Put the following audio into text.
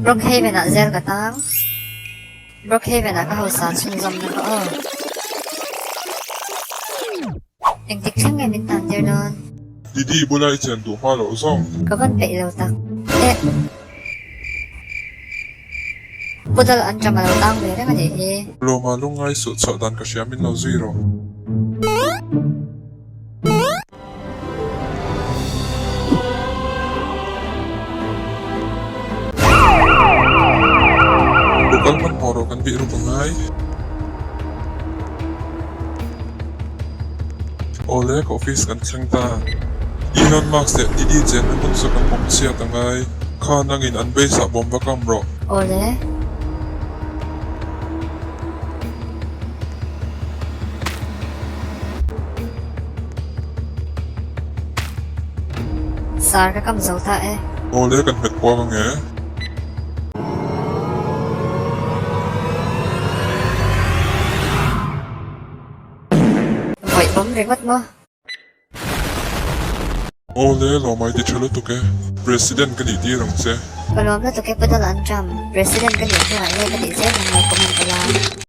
Brookhaven-ah zel ka tang. Brookhaven-ah ka hausa chhunzawmna ka aw. Engtik thleng nge min tan tir dawn? Didi bula i chen duh hma loh zawng. Ka van peih lo tak e. Pudal an ṭam a lo tang ve reng a nih hi. Lawma lungngai suh chhuah dan ka hria min lo zui rawh. Lo kal hmanhmawh rawh kan bih ruk a ngai. Awle ka office kan thleng ta. Elon Musk leh Didi chenna hmun chu kan bawm chhiat a ngai. Kha nangin an base ah bawm va kam rawh. Awle. Sar ka kam zo ta e. Awle kan hmet kual ang e. Vawih bawm ringawt maw? Awle lawmai ti tha lutuk e. President ka nih tir ang che. Ka lawm lutuk e Pu Donald Trump. President ka nih hnuah nge ka tih zel ang lo comment ula.